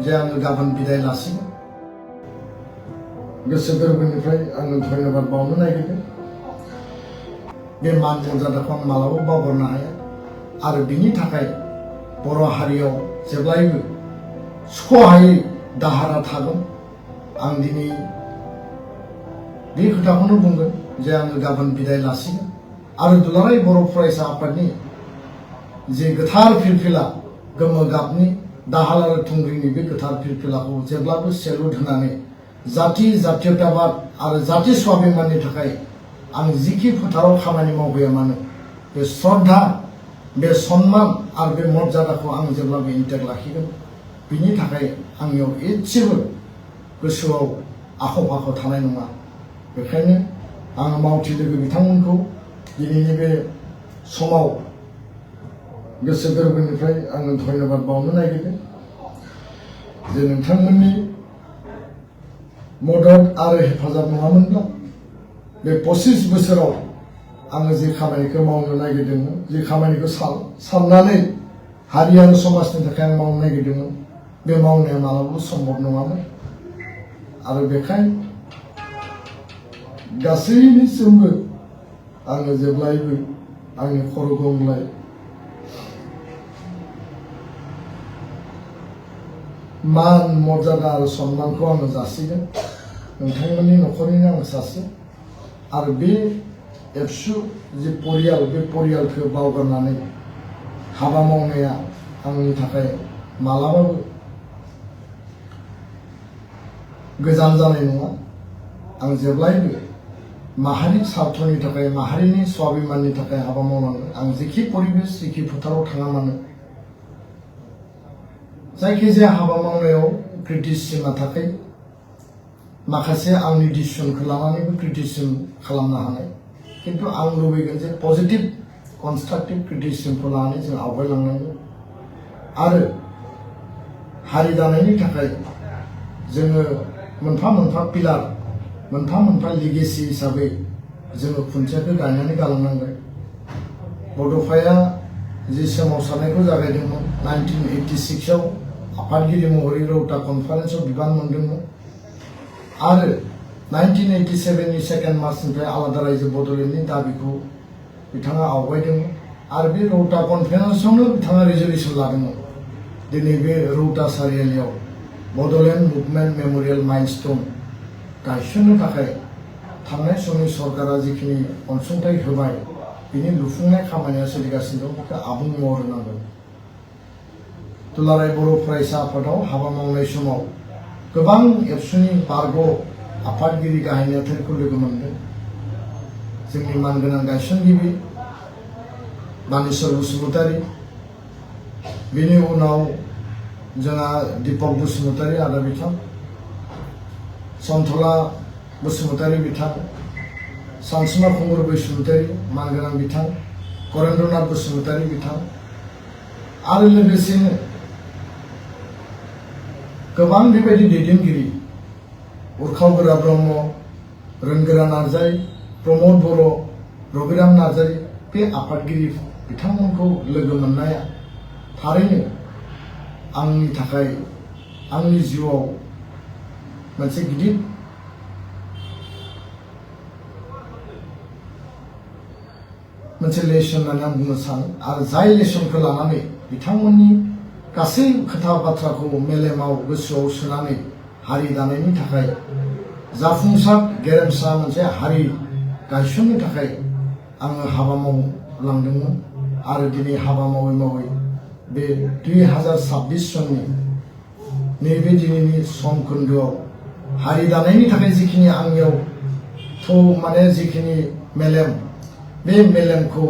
जे आङो गाबोन बिदाय लासिगोन गोसो गोरबोनिफ्राय आङो धन्यबाद बावनो नागिरदों। बे मान मर्यादाखौ आं मालाबा बावगारनो हाया आरो बिनि थाखाय बर' हारियाव जेब्लायबो सुख'हायै दाहारा थागोन। आं दिनै बे खोथाखौनो बुंगोन जे आङो गाबोन बिदाय लासिगोन आरो दुलाराय बर' फरायसा आफादनि जे गोथार फिरफिला गोमो गाबनि दाहाल आरो थुंग्रिनि बे गोथार फिरफिलाखौ जेब्लाबो सेलुट होनानै जाति जातीयताबाद आरो जाति स्वाभिमाननि थाखाय आं जिखि फोथाराव खामानि मावबोया मानो बे श्रद्धा बे सन्मान आरो बे मर्यादाखौ आं जेब्लाबो इन्टेक्ट लाखिगोन। बिनि थाखाय आंनियाव एसेबो गोसोआव आख' फाख' थानाय नङा। बेखायनो आं मावथि लोगो बिथांमोनखौ दिनैनि बे समाव गोसो गोरबोनिफ्राय आङो धन्यबाद बावनो नागिरदों जे नोंथांमोननि मदद आरो हेफाजाब नङामोनब्ला बे 25 बोसोराव आङो जे खामानिखौ मावनो नागिरदोंमोन, जे खामानिखौ साननानै हारि आरो समाजनि थाखाय आं मावनो नागिरदोंमोन, बे मावनाया मालाबाबो सम्भब नङामोन। आरो बेखायनो गासैनिसिमबो आङो जेब्लायबो आंनि खर' गंग्लाय मान मर्यादा आरो सन्मानखौ आङो जासिगोन। नोंथांमोननि न'खरनिनो आङो सासे आरो बे एबसु जे परियाल बे परियालखौ बावगारनानै हाबा मावनाया आंनि थाखाय मालाबाबो गोजान जानाय नङा। आं जेब्लायबो माहारि स्वार्थनि थाखाय माहारिनि स्वाभिमाननि थाखाय हाबा मावनांगोन। आं जेखि परिबेश जेखि फोथाराव थाङा मानो जायखिजाया हाबा मावनायाव क्रिटिसिजमा थाखाय माखासे आंनि डिसिसनखौ लानानैबो क्रिटिसिजम खालामनो हानाय, किन्तु आं लुबैगोन जे पजिटिभ कनस्ट्राक्टिभ क्रिटिसिजमखौ लानानै जों आवगायलांनांगोन आरो हारि दानायनि थाखाय जोङो मोनफा मोनफा पिलार मोनफा मोनफा लिगेसि हिसाबै जोङो खुन्थियाखौ गायनानै गालांनांगोन। बड'फाया जि सोमावसारनायखौ जागायदोंमोन 1986आव आफादगिरि महरै रौता कनफारेन्सआव बिबान मोनदोंमोन आरो 1987नि 2 मार्चनिफ्राय आलादा रायजो बड'लेण्डनि दाबिखौ बिथाङा आवगायदोंमोन आरो बे रौता कनफारेन्सआवनो बिथाङा रिजलिउसन लादोंमोन। दिनै बे रौता सारियालियाव बड'लेण्ड मुभमेन्ट मेम'रियेल माइलस्टोन गायसननो थाखाय थांनाय समनि सरकारा जिखिनि अनसुंथाइ होबाय बिनि लुफुंनाय खामानिया सोलिगासिनो दं, बेखौ आबुं महर होनांगोन। दुलाराय बर' फरायसा आफादाव हाबा मावनाय समाव गोबां एबसुनि बारग' आफादगिरि गाहाय नेहाथारिखौ लोगो मोनदों। जोंनि मानगोनां गायसनगिरि बानेश्वर बसुमतारी, बेनि उनाव जोंहा दीपक बसुमतारी आदा बिथां, सन्थला बसुमतारी बिथां, सानसुमा खुंगुर बसुमतारी मानगोनां बिथां, करेन्द्रनाथ बसुमतारी बिथां आरो लोगोसेनो गोबां बेबायदि दैदेनगिरि उरखाव गोरा ब्रह्म, रोंगोरा नार्जारी, प्रमद बर', रबिराम नार्जारी बे आफादगिरि बिथांमोनखौ लोगो मोननाया थारैनो आंनि थाखाय आंनि जिउआव मोनसे गिदिर मोनसे लेसन होननानै आं बुंनो सानो आरो जाय लेसनखौ लानानै बिथांमोननि गासै खोथा बाथ्राखौ मेलेमाव गोसोआव सोनानै हारि दानायनि थाखाय जाफुंसार गेरेमसा मोनसे हारि गायसननो थाखाय आङो हाबा मावलांदोंमोन आरो दिनै हाबा मावै मावै बे 2026 सननि नैबे दिनैनि सम खोन्दोआव हारि दानायनि थाखाय जिखिनि आंनियाव जिखिनि मेलेम बे मेलेमखौ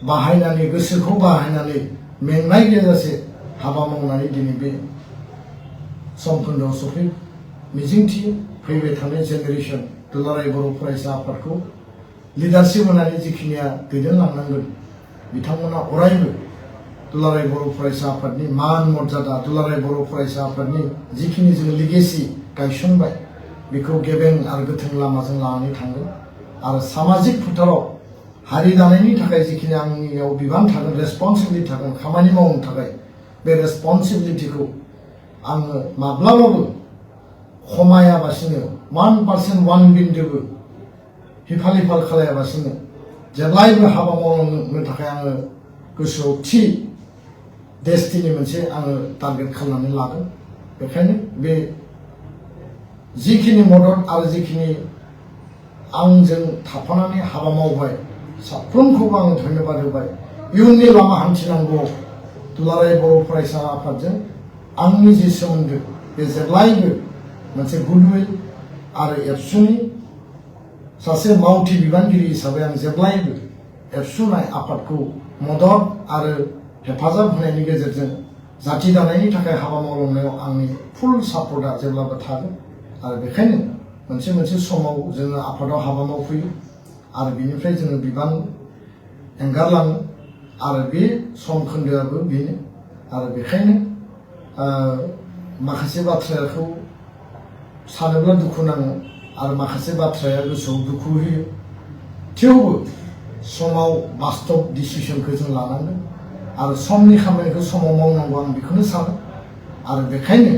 बाहायनानै गोसोखौ बाहायनानै मेंनाय गैयाजासे हाबा मावनानै दिनै बे सम खोन्दोआव सफै मिजिंथियो फैबाय थानाय जेनेरेसन दुलाराय बर' फरायसा आफादखौ लिडारशिप होनानै जिखिनिया दैदेनलांनांगोन बिथांमोना अरायबो दुलाराय बर' फरायसा आफादनि मान मर्यादा दुलाराय बर' फरायसा आफादनि जिखिनि जों लिगेसि गायसनबाय बेखौ गेबें आरो गोथों लामाजों लानानै थांगोन आरो सामाजिक फोथाराव हारि दानायनि थाखाय जिखिनि आंनियाव बिबान थागोन रेसपन्सिबिलिटि थागोन खामानि मावनो थाखाय बे रेसपन्सिबिलिटिखौ आङो माब्लाबाबो खमायाबासिनो 1% 1 बिन्दुबो हिफाल हिफाल खालायाबासिनो जेब्लायबो हाबा मावलांनो थाखाय आङो गोसोआव थि डेस्टिनि मोनसे आङो टारगेट खालामनानै लादों। बेखायनो बे जिखिनि मदद आरो जिखिनि आंजों थाफानानै हाबा मावबाय साफ्रोमखौबो आङो धन्यबाद होबाय। इयुननि लामा हान्थिनांगौ दुलाराय बर' फरायसा आफादजों आंनि जि सोमोन्दो बे जेब्लायबो मोनसे गुडविल आरो एबसुनि सासे मावथि बिबानगिरि हिसाबै आं जेब्लायबो एबसुनाय आफादखौ मदद आरो हेफाजाब होनायनि गेजेरजों जाथि दानायनि थाखाय हाबा मावलांनायाव आंनि फुल सापर्टआ जेब्लाबो थागोन। आरो बेखायनो मोनसे समाव जोङो आफादाव हाबा मावफैयो आरो बिनिफ्राय जोङो बिबान एंगारलाङो आरो बे सम खोन्दोआबो बेनो। आरो बेखायनो माखासे बाथ्राखौ सानोब्ला दुखु नाङो आरो माखासे बाथ्राया गोसोआव दुखु होयो। थेवबो समाव बास्तब डिसिसनखौ जों लानांगोन आरो समनि खामानिखौ समाव मावनांगौ आं बेखौनो सानो। आरो बेखायनो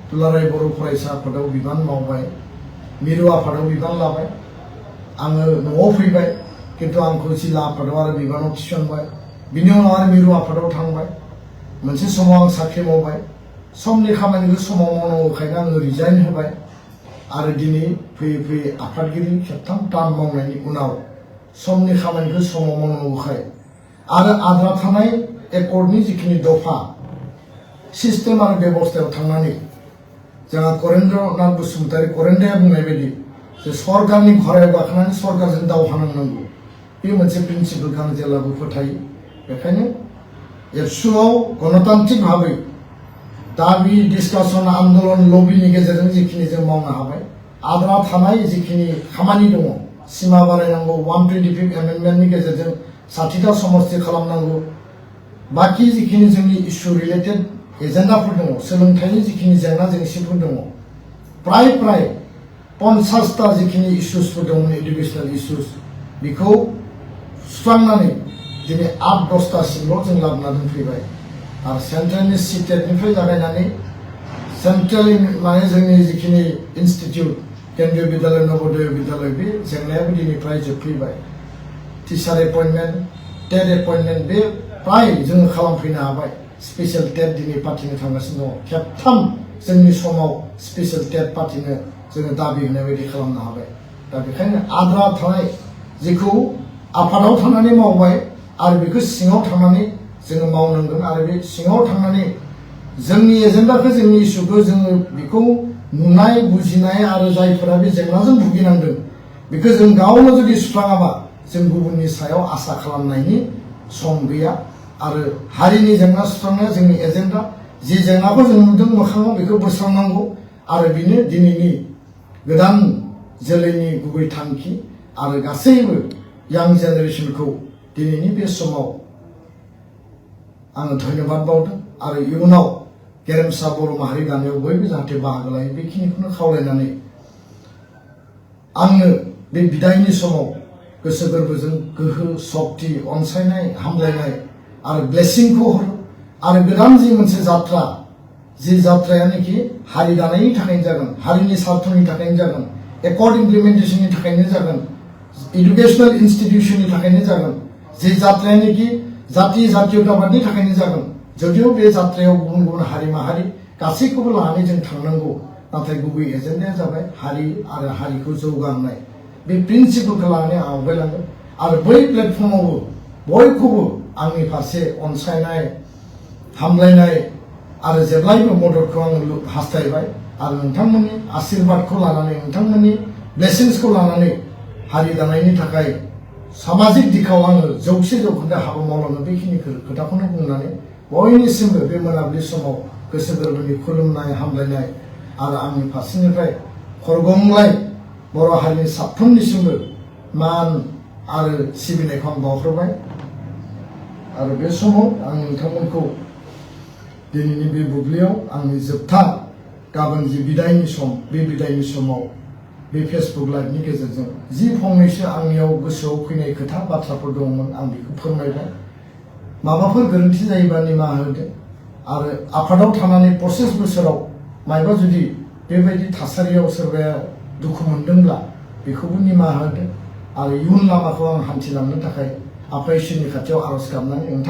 दुलाराय बर' फरायसा आफादाव बिबान मावबाय, मिरु आफादाव बिबान लाबाय, आङो न'आव फैबाय किन्तु आंखौ जिल्ला आफादाव आरो बिबानाव थिसनबाय, बिनि उनाव आरो मिरु आफादाव थांबाय। मोनसे समाव आं साख्रि मावबाय, समनि खामानिखौ समाव मावनांगौखायनो आङो रिजाइन होबाय आरो दिनै फैयै फैयै आफादगिरि खेबथाम टार्म मावनायनि उनाव समनि खामानिखौ समाव मावनांगौखाय आरो आद्रा थानाय एकर्डनि जिखिनि दफा सिस्टेम आरो बेबस्थायाव थांनानै जोंहा करेन्द्रनाथ बसुमतारी करेन्दाया बुंनाय बायदि जे सरकारनि घरायाव गाखोनानै सरकारजों दावहा नांनांगौ, बे मोनसे प्रिन्सिपलखौ आं जेब्लाबो फोथायो। बेखायनो एबसुआव गणतान्त्रिक भाबै दाबि डिसकासन आन्दलन लबिनि गेजेरजों जिखिनि जों मावनो हाबाय, आद्रा थानाय जिखिनि खामानि दङ सिमा बारायनांगौ, 125 एमेन्डमेन्टनि गेजेरजों 60टा समस्ति खालामनांगौ, बाखि जिखिनि जोंनि इस्यु रिलेटेड एजेन्डाफोर दङ, सोलोंथाइनि जिखिनि जेंना जेंसिफोर दङ, प्राय 50टा जिखिनि इस्युसफोर दंमोन एडुकेसनेल इस्युस, बेखौ सुस्रांनानै दिनै 8-10टासिमल' जों लाबोना दोनफैबाय। आरो सेन्ट्रेलनि सिटेटनिफ्राय जागायनानै सेन्ट्रेल माने जोंनि जिखिनि इनस्टिटिउट केन्द्रीय बिद्यालय नवोदय बिद्यालय बे जेंनायाबो दिनै प्राय जोबफैबाय। टिचार एपइन्टमेन्ट, टेट एपइन्टमेन्ट बे प्राय जोङो खालामफैनो हाबाय। स्पेसियेल टेट दिनै पार्टिनो थांगासिनो दङ, खेबथाम जोंनि समाव स्पेसियेल टेट पार्टिनो जोङो दाबि होनाय बायदि खालामनो हाबाय। दा बेखायनो आद्रा थानाय जिखौ आफादाव थांनानै मावबाय आरो बेखौ सिङाव थांनानै जोङो मावनांगोन आरो बे सिङाव थांनानै जोंनि एजेन्डाखौ जोंनि इस्युखौ जोङो बेखौ नुनाय बुजिनाय आरो जायफोरा बे जेंनाजों भुगिनांदों बेखौ जों गावनो जुदि सुस्राङाबा जों गुबुननि सायाव आसा खालामनायनि सम गैया। आरो हारिनि जेंना सुस्रांनाया जोंनि एजेन्डा, जि जेंनाखौ जों नुदों मोखाङाव बेखौ बोस्रांनांगौ आरो बेनो दिनैनि गोदान जोलैनि गुबै थांखि। आरो गासैबो यां जेनेरेसनखौ दिनैनि बे समाव आङो धन्यबाद बावदों आरो इयुनाव गेरेमसा बर' माहारि दानायाव बयबो जाहाथे बाहागो लायो बेखिनिखौनो खावलायनानै आंनो बे बिदायनि समाव गोसो गोरबोजों गोहो सक्ति अनसायनाय हामलायनाय आरो ब्लेसिंखौ हरो आरो गोदान जि मोनसे जात्रा, जि जात्रायानोखि हारि दानायनि थाखायनो जागोन, हारिनि स्वार्थनि थाखायनो जागोन, एकर्ड इमप्लिमेन्टेसननि थाखायनो जागोन, एडुकेसनेल इन्स्टिटिउसननि थाखायनो जागोन, जि जात्रायानोखि जाति जातीयताबादनि थाखायनो जागोन। जदिव बे जात्रायाव गुबुन गुबुन हारि माहारि गासैखौबो लानानै जों थांनांगौ, नाथाय गुबै एजेन्डाया जाबाय हारि आरो हारिखौ जौगाहोनाय। बे प्रिन्सिपलखौ लानानै आवगायलांगोन आरो बै प्लेटफर्मावबो बयखौबो आंनि फारसे अनसायनाय हामलायनाय आरो जेब्लायबो मददखौ आङो हास्थायबाय आरो नोंथांमोननि आशीर्बादखौ लानानै नोंथांमोननि ब्लेसिंसखौ लानानै हारि दानायनि थाखाय सामाजिक दिखाव आङो 100% हाबा मावलांगोन बेखिनि खोथाखौनो बुंनानै बयनिसिमबो बे मोनाबिलि समाव गोसो गोरबोनि खुलुमनाय हामलायनाय आरो आंनि फारसेनिफ्राय खरगंग्लाय बर' हारिनि साफ्रोमनिसिमबो मान आरो सिबिनायखौ आं बावहरबाय। आरो बे समाव आं नोंथांमोनखौ दिनैनि बे बुब्लियाव आंनि जोबथा गाबोन जि बिदायनि सम, बे बिदायनि समाव बे फेसबुक लाइभनि गेजेरजों जि फंनैसो आंनियाव गोसोआव फैनाय खोथा बाथ्राफोर दंमोन आं बेखौ फोरमायबाय। माबाफोर गोरोन्थि जायोबा निमाहा होदो आरो आफादाव थानानै प्रसेस बोसोराव मायबा जुदि बेबायदि थासारियाव सोरबाया दुखु मोनदोंब्ला बेखौबो निमाहा होदो आरो इयुन लामाखौ आं हान्थिलांनो थाखाय आफा इसोरनि खाथियाव आरज गाबनानै